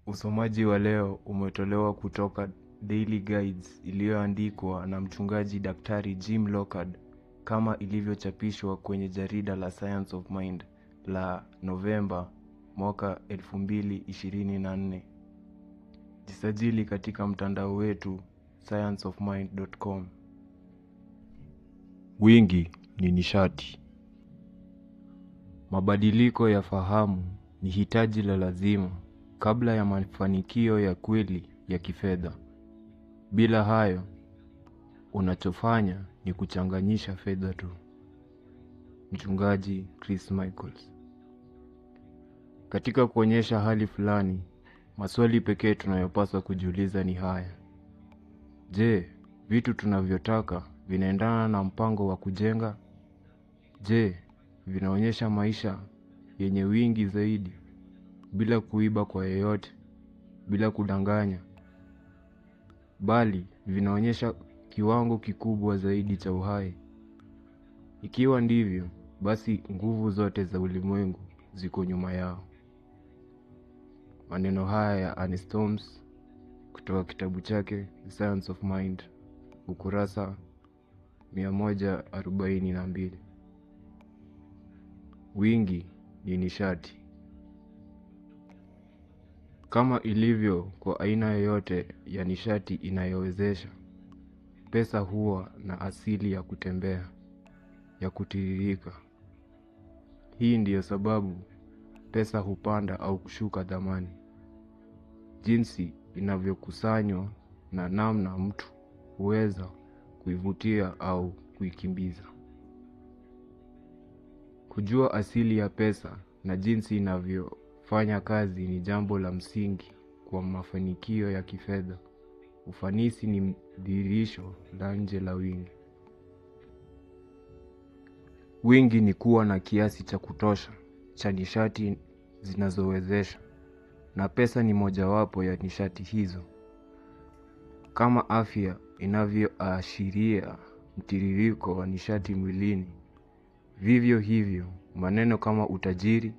Usomaji wa leo umetolewa kutoka Daily Guides iliyoandikwa na Mchungaji Daktari Jim Lockard kama ilivyochapishwa kwenye jarida la Science of Mind la Novemba mwaka 2024. Jisajili katika mtandao wetu scienceofmind.com. Wingi ni nishati. Mabadiliko ya fahamu ni hitaji la lazima kabla ya mafanikio ya kweli ya kifedha. Bila hayo, unachofanya ni kuchanganyisha fedha tu. Mchungaji Chris Michaels. Katika kuonyesha hali fulani, maswali pekee tunayopaswa kujiuliza ni haya: je, vitu tunavyotaka vinaendana na mpango wa kujenga? Je, vinaonyesha maisha yenye wingi zaidi, bila kuiba kwa yeyote, bila kudanganya, bali vinaonyesha kiwango kikubwa zaidi cha uhai? Ikiwa ndivyo, basi nguvu zote za ulimwengu ziko nyuma yao. Maneno haya ya Ernest Holmes kutoka kitabu chake The Science of Mind, ukurasa 142. Wingi ni nishati. Kama ilivyo kwa aina yoyote ya nishati inayowezesha, pesa huwa na asili ya kutembea, ya kutiririka. Hii ndiyo sababu pesa hupanda au kushuka thamani. Jinsi inavyokusanywa na namna mtu huweza kuivutia au kuikimbiza. Kujua asili ya pesa na jinsi inavyofanya kazi ni jambo la msingi kwa mafanikio ya kifedha. Ufanisi ni dhihirisho la nje la wingi. Wingi ni kuwa na kiasi cha kutosha cha nishati zinazowezesha, na pesa ni mojawapo ya nishati hizo. Kama afya inavyoashiria mtiririko wa nishati mwilini, vivyo hivyo maneno kama utajiri,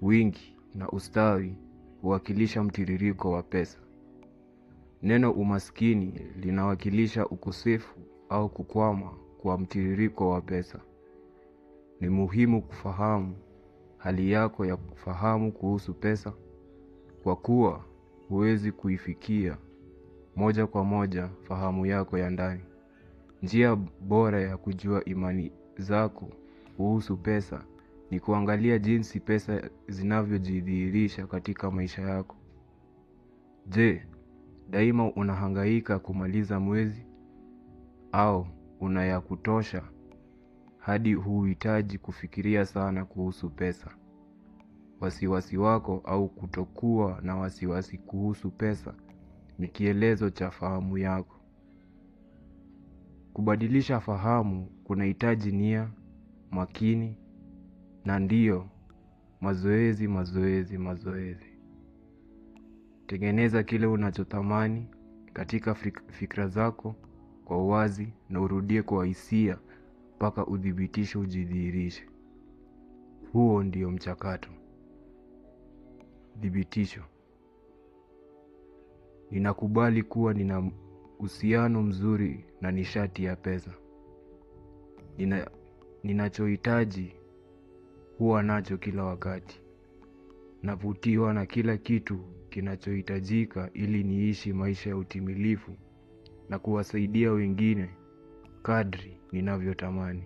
wingi na ustawi huwakilisha mtiririko wa pesa. Neno umaskini linawakilisha ukosefu au kukwama kwa mtiririko wa pesa. Ni muhimu kufahamu hali yako ya kufahamu kuhusu pesa, kwa kuwa huwezi kuifikia moja kwa moja fahamu yako ya ndani. Njia bora ya kujua imani zako kuhusu pesa ni kuangalia jinsi pesa zinavyojidhihirisha katika maisha yako. Je, daima unahangaika kumaliza mwezi, au una ya kutosha hadi huhitaji kufikiria sana kuhusu pesa? Wasiwasi wako au kutokuwa na wasiwasi kuhusu pesa ni kielezo cha fahamu yako. Kubadilisha fahamu kunahitaji nia, makini, na ndiyo, mazoezi, mazoezi, mazoezi. Tengeneza kile unachotamani katika fikra zako kwa uwazi na urudie kwa hisia mpaka uthibitisho ujidhihirishe. Huo ndio mchakato. Thibitisho. Ninakubali kuwa nina uhusiano mzuri na nishati ya pesa. Ninachohitaji huwa nacho kila wakati. Navutiwa na kila kitu kinachohitajika ili niishi maisha ya utimilifu na kuwasaidia wengine kadri ninavyotamani.